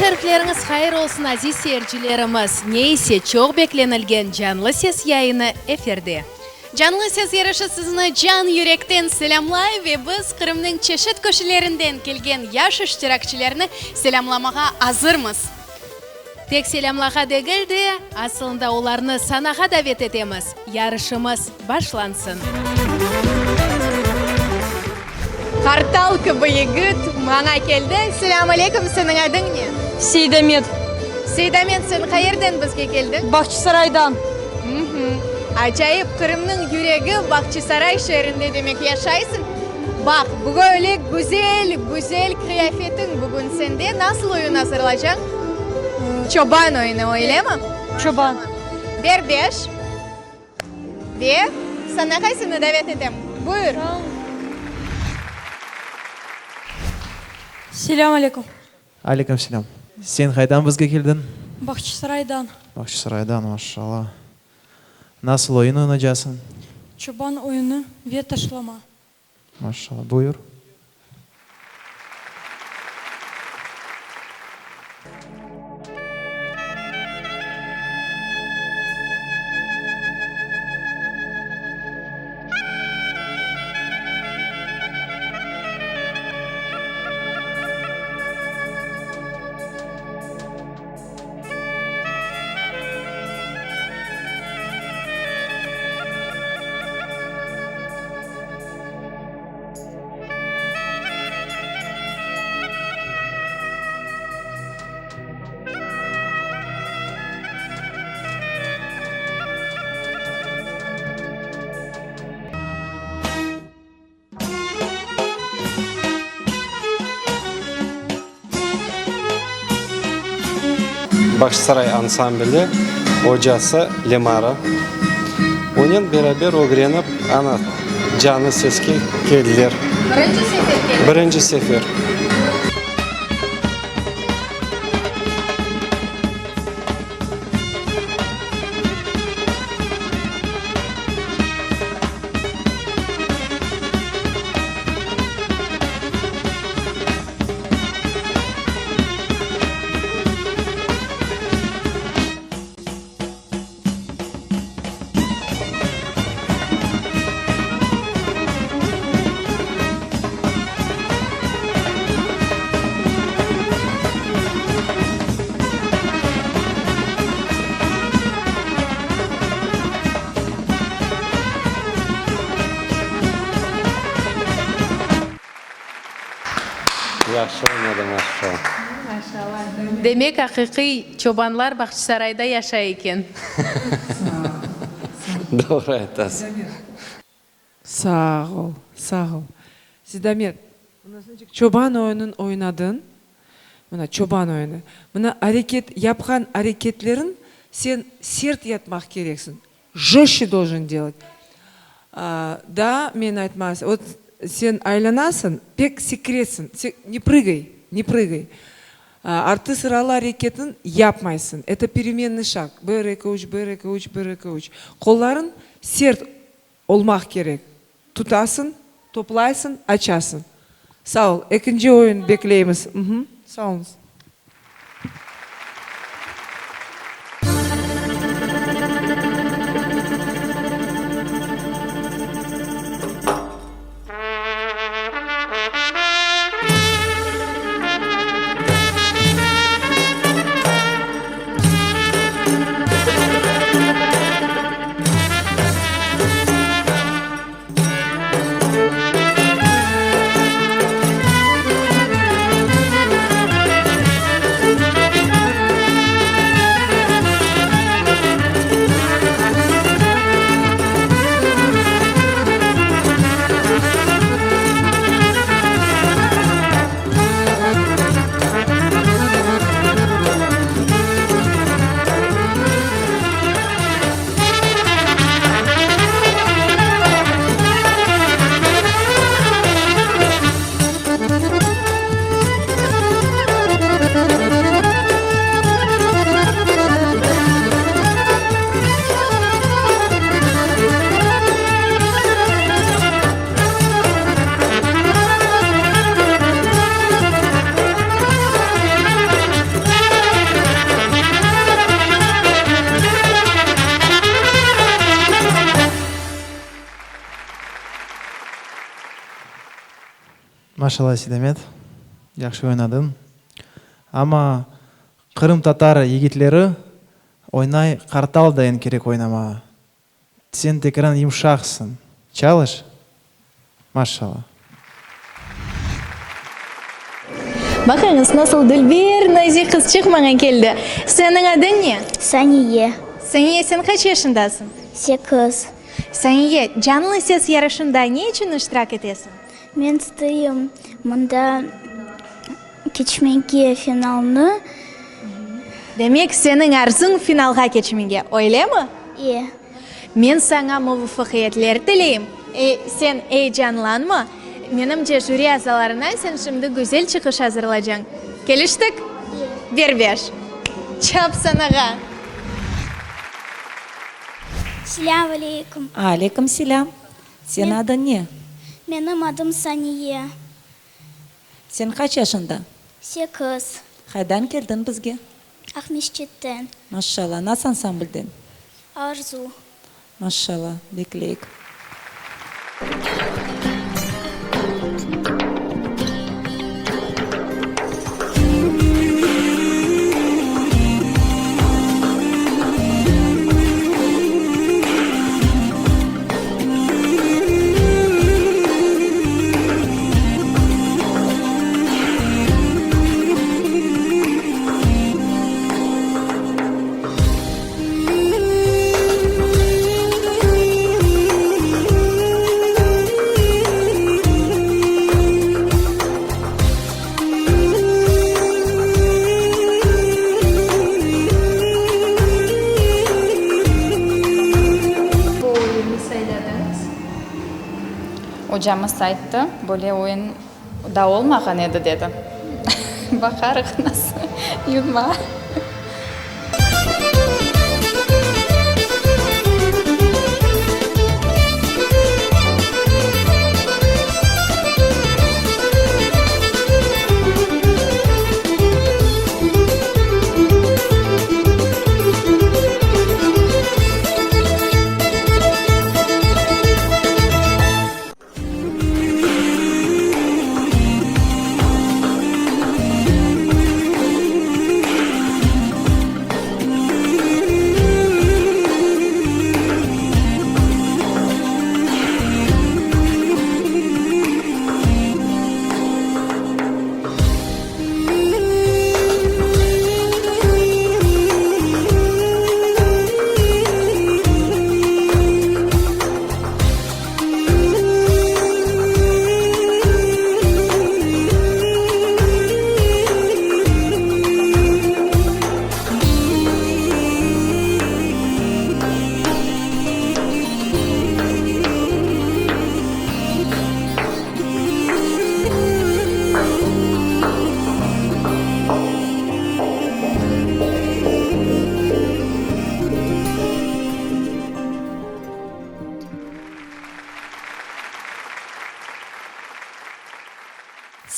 Şerifleriñiz hayır olsun, aziz seyircilerimiz! Ne ise, çoq beklenilgen Canlı ses yayını efirde. Canlı ses yarışı sizni can yürekten selâmlay ve biz Qırımnıñ çeşit köşelerinden kelgen yaş iştirakçilerni selâmlamağa azırmız. Tek selâmlağa degil de, asılında olarnı sanağa davet etemiz. Yarışımız başlansın! Qartal kibi yigit maña keldi. Selâm aleyküm, seniñ adıñ ne? Seydamet. Seydamet, sen qayerden bizge keldiñ? Bağçasaraydan. Acayip, Qırımnıñ yüregi Bağçasaray şeerinde demek yaşaysıñ. Baq, böyle güzel, güzel qıyafetiñ bugün sende. Nasıl oyun azırlacañ? Çoban oyunı, öylemi? Çoban. Ber beş. Ve sanağa seni davet etem. Buyur. Selâm aleyküm. Aleyküm selâm. Sen qaydan bizge keldiñ? Bağçasaraydan. Bağçasaraydan, maşallah. Nasıl oyun oynaycasıñ? Çoban oyunı ve taşlama. Maşallah. Buyur. Bağçasaray ansambli ocası Lemara. Onen beraber ögrenip, ana, canlı seske keldiler. Birinci sefer keldiler? Birinci sefer. Yahşı oynadı, maşallah. Maşallah. Demek, aqiqiy çobanlar Bağçasarayda yaşay eken. Doğru aytasız. Sağ ol, sağ ol. Seydamet, çoban oyunın oynadıñ, mına çoban oyunı, mına areket, yapqan areketleriñ sen sert yapmaq kereksiñ, jostçe doljen delat. Daa men aytmaz, vot sen aylanasıñ, pek sekiresiñ, ne prıgay, ne prıgay. Artı sıralı areketniñ yapmaysıñ, eto peremennyy şag, bir, eki, üç, bir, eki, üç, bir, eki, üç. Qollarıñ sert olmaq kerek, tutasıñ, toplaysıñ, açasıñ. Sağ ol, ekinci oyun bekleymiz. Sağ oluñız. Maşallah, Seydamet, yahşı oynadıñ. Amma qırımtatar yigitleri oynay qartal dayın kerek oynamağa. Sen tekrar yımşaqsıñ. Çalış. Maşallah. Baqıñız, nasıl dülber, nazik qızçıq maña keldi. Seniñ adıñ ne? Saniye. Saniye, sen qaç yaşındasıñ? Sekiz. Saniye, Canlı ses yarışında ne içün iştirak etesiñ? Men isteyim mında keçmege finalnı. Demek, seniñ arzuñ finalğa keçmege, öylemi? E. Men saña muvafaqiyetler tileyim. E, sen eyecanlanma. Menimce, jüri azalarına sen şimdi güzel çıqış azırlacañ. Keliştik? E. Ber beş. Çap sanağa! Selâm aleykum. Aleyküm selâm. Seniñ adıñ ne? Menim adım Saniye. Sen qaç yaşında? Sekiz. Qaydan keldiñ bizge? Aqmescitten. Maşşalla. Nasıl ansamblden? Arzu. Maşşalla. Bekleyik. Bu oyunnı sayladıñız? Ocamız ayttı, böyle oyun daa olmağan edi, dedi. Baqarıq nasıl yutma.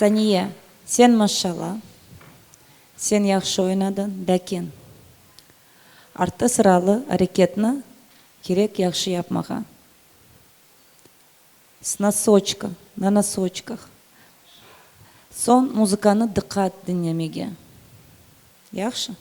Saniye, sen maşşalla, sen yahşı oynadıñ, lâkin artı sıralı areketni kerek yahşı yapmağa. S nosoçka, na nosoçkah. Soñ muzıkanı diqqat diñlemege. Yahşı?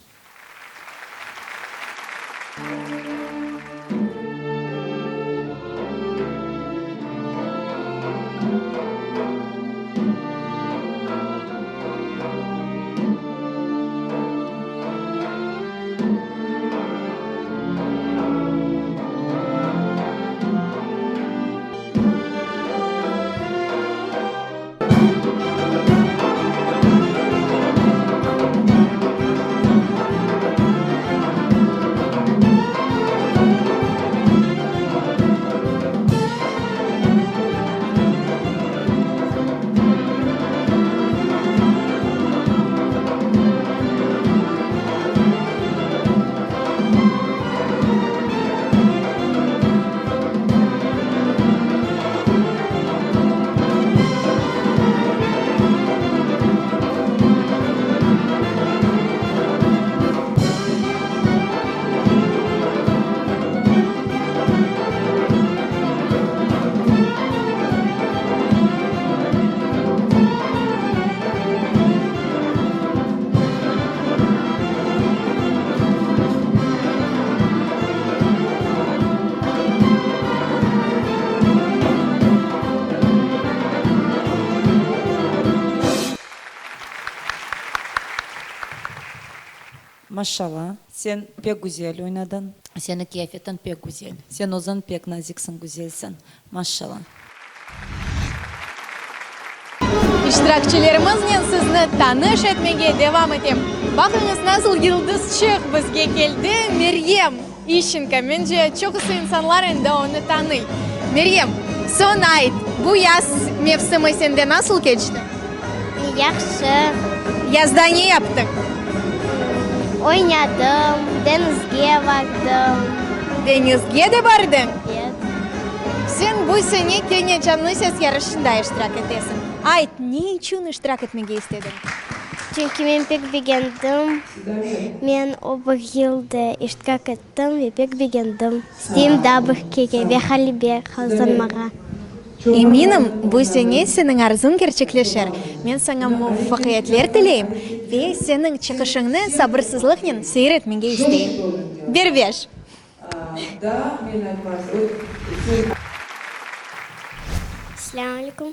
Maşşalla, sen pek güzel oynadıñ. Seniñ qıyafetiñ pek güzel. Sen özüñ pek naziksiñ, güzelsiñ. Maşşalla. İştirakçilerimiznen sizni tanış etmege devam etem. Baqıñız, nasıl yıldızçıq bizge keldi, Meryem İşçenko. Mence, çoqusı insanlar endi onı tanıy. Meryem, soñ ayt, bu yaz mevsimi sende nasıl keçti? Yahşı. Yazda ne yaptıñ? Oynadım, deñizge bardım. Deñizge de bardıñ? Evet. Sen bu sene kene Canlı ses yarışında iştirak etesiñ. Ayt, ne içün iştirak etmege istediñ? Çünki men pek begendim. Men o bir yıl da iştirak ettim ve pek begendim. İsteyim daa bir kere ve ğalebe qazanmağa. Eminim, bu sene seniñ arzuñ kerçekleşir. Men saña muvafaqiyetler tileyim ve seniñ çıqışıñnı sabırsızlıqnen seyir etmege isteyim. Berbeş! Selâm aleyküm.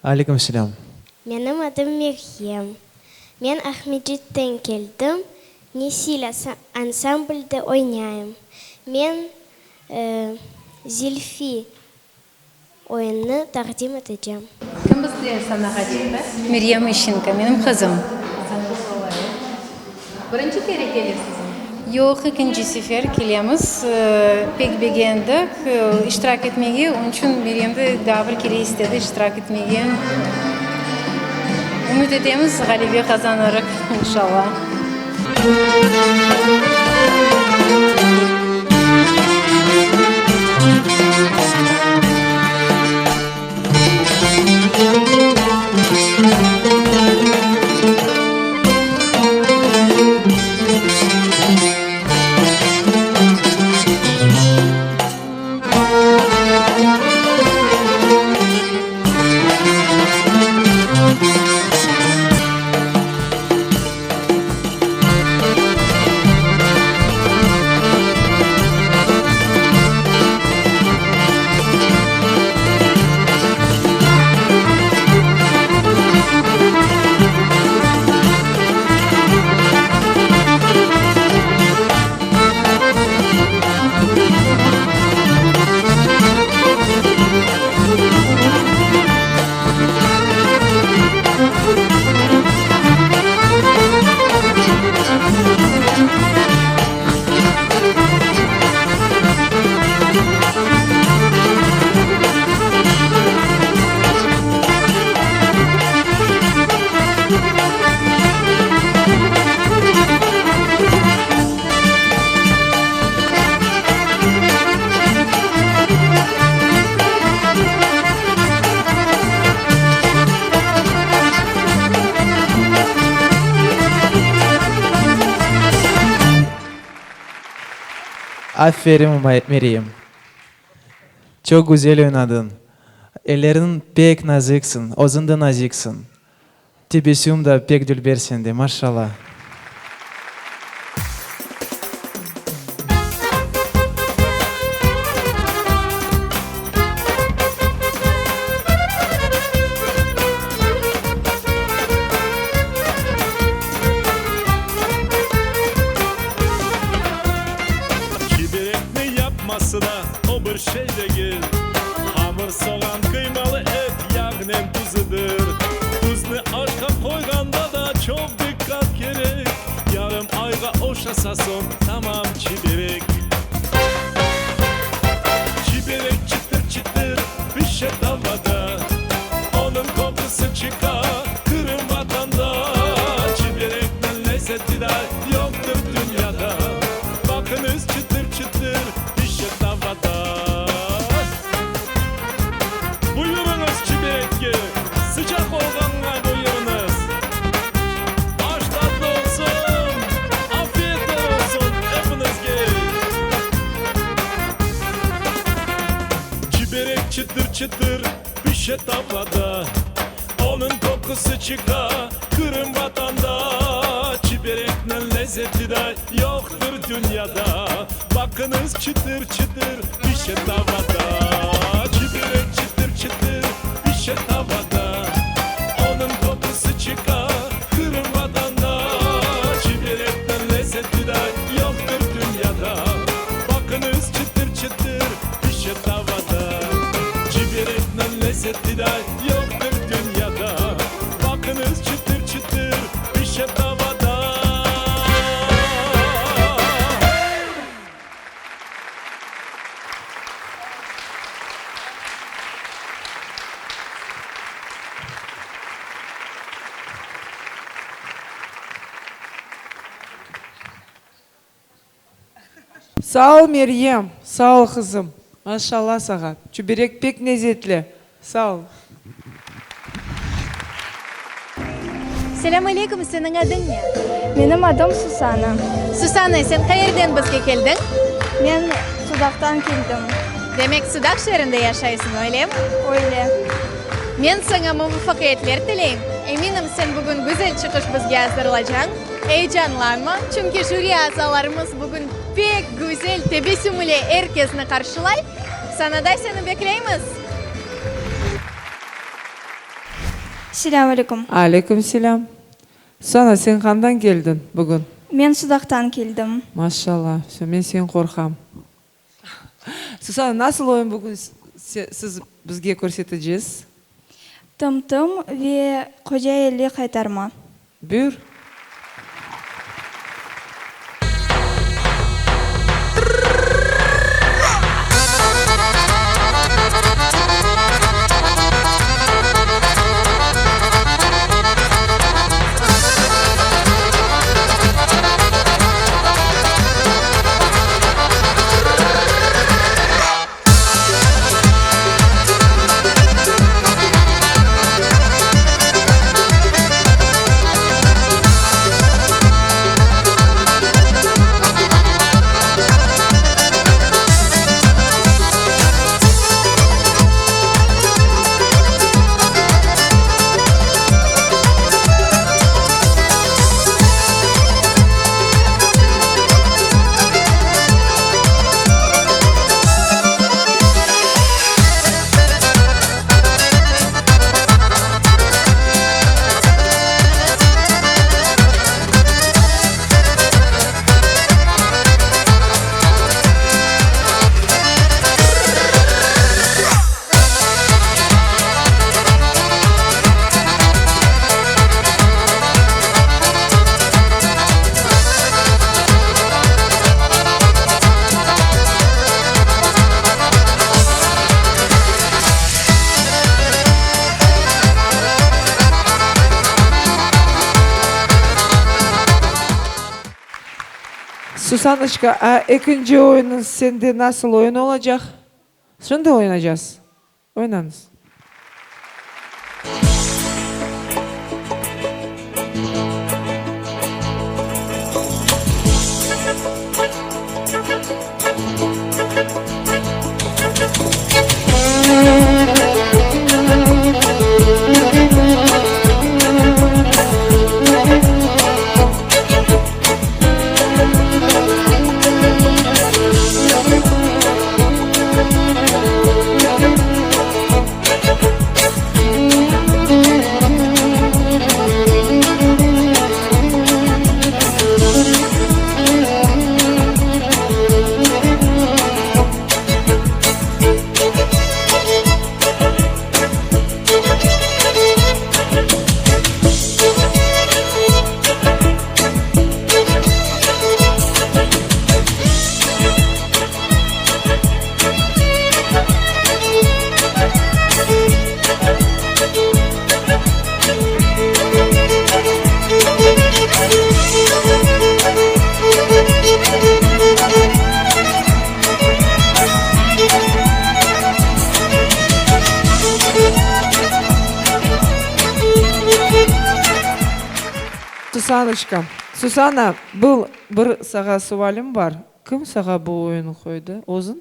Aleyküm selâm. Menim adım Meryem. Men Aqmescitten keldim, Nesil ansamblde oynayım. Men Zilfi oyunını taqdim etecem. Kim bizde sanağa çıqtı? Meryem İşçenko, menim qızım. Birinci kere kelesizmi? Yoq, ekinci sefer kelemiz. Pek begendik iştirak etmege, onıñ içün Meryem de daa bir kere istedi iştirak etmege. Ümüt etemiz, ğalebe qazanırıq, inşallah. Aferin, Meryem. Çoq güzel oynadıñ. Elleriñ pek naziksiñ, özüñ de naziksiñ. Tebessüm da pek dülber sende, maşallah. Çiberekni yapması da o bir şey degil. Hamır, soğan, qıymalı et, yağnen tuzıdır. Tuznı aşqa qoyğanda da çoq diqqat kerek. Yarım ayğa oşasa soñ tamam çiberek. Çiberek çıtır-çıtır pişe tavada. Onıñ qoqusı çıqa Qırım vatanda. Çiberekniñ lezeti da yoqtır dünyada. Baqıñız çıtır-çıtır pişe tavada. Buyurıñız çiberekke, sıcaq olğanına buyurıñız. Aş tatlı olsun, afiyetler olsun epiñizge. Çiberek çıtır-çıtır pişe tavada. Onıñ qoqusı çıqa Qırım vatanda. Çiberekniñ lezeti de yoqtır dünyada. Baqıñız çıtır-çıtır pişe tavada. Çiberek çıtır-çıtır pişe tavada. Onıñ qoqusı çıqa Qırım vatanda. Çiberekniñ lezeti. Lezzetli de yoqtır dünyada. Baqıñız, çıtır-çıtır pişe tavada. Sağ ol, Meryem, sağ ol, qızım. Maşallah sağa, çüberek pek lezetli. Sağ ol. Selâm aleyküm, seniñ adıñ ne? Menim adım Susana. Susana, sen qayerden bizge keldiñ? Men Sudaqtan keldim. Demek, Sudaq şeerinde yaşaysıñ, öylemi? Öyle. Men saña muvafaqiyetler tileyim. Eminim, sen bugün güzel çıqış bizge azırlacañ. Eyecanlanma, çünki jüri azalarımız bugün pek güzel tebessüm ile er kesni qarşılay. Sanada seni bekleymiz! Selâm aleyküm. Aleyküm selâm. Susana, sen qandan keldiñ bugün? Men Sudaqtan keldim. Maşallah, vse, men senden qorqam. Susana, nasıl oyun bugün siz bizge körsetecegiz? Tım-tım ve Qoca elli qaytarma. Buyur. Susanoçka, a ekinci oyunıñ sende nasıl oyun olacaq? Şimdi oynaycaz. Oynañız. Susanoçka, Susana, bu bir sağa sualim bar. Kim sağa bu oyunı qoydı? Özüñ?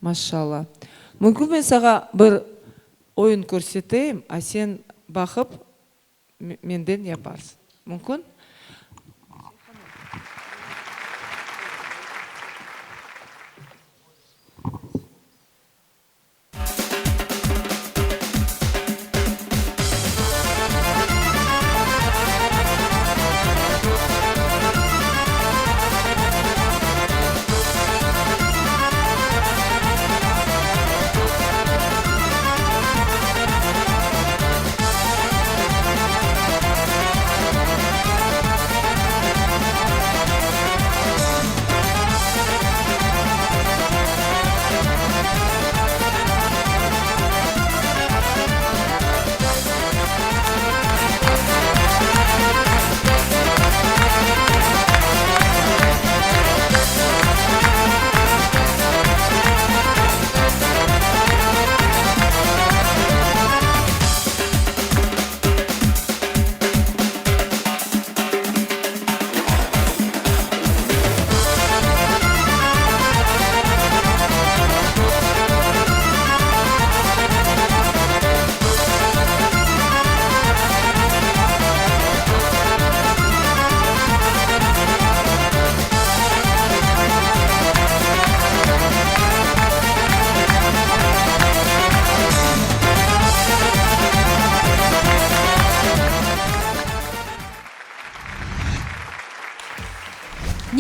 Maşşalla. Mümkün men sağa bir oyun körseteyim, a sen baqıp menden yaparsıñ. Mümkün?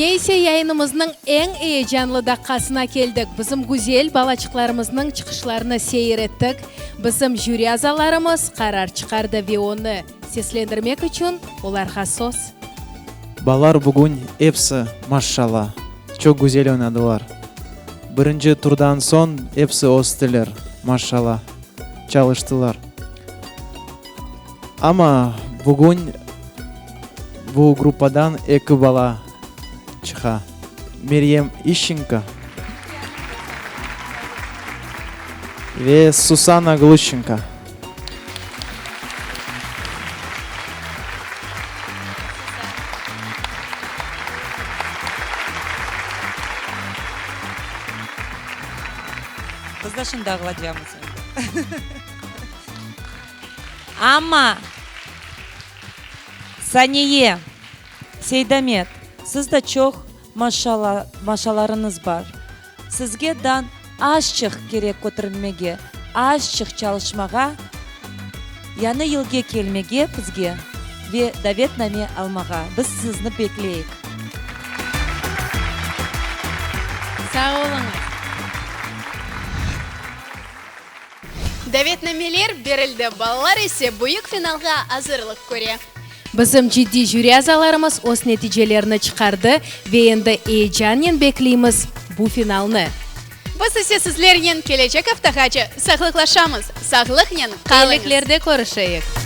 Ne ise yayınımıznıñ eñ eyecanlı daqqasına keldik. Bizim güzel balaçıqlarımıznıñ çıqışlarını seyir ettik. Bizim jüri azalarımız qarar çıqardı ve onı seslendirmek içün olarğa söz. Balalar bugün episi, maşşalla, çoq güzel oynadılar. Birinci turdan soñ episi östiler, maşşalla, çalıştılar. Amma bugün bu gruppadan eki bala çıqa, Meryem İşçenko ve Susanna Gluşçenko. Biz de şimdi ağlacamız endi. Amma, Saniye, Seydamet, siz de çoq maşala, maşalarıñız bar. Sizge dan azçıq kerek kötürilmege, azçıq çalışmağa, yañı yılge kelmege bizge ve davetname almağa. Biz sizni bekleyik. Sağ oluñız. Davetnameler berildi, balalar ise büyük finalğa azırlıq köre. Bizim ciddiy jüri azalarımız öz neticelerini çıqardı ve endi eyecannen bekleymiz bu finalnı. Biz ise sizlernen kelecek aftağace sağlıqlaşamız, sağlıqnen qalıñız! Eyliklerde körüşeyik!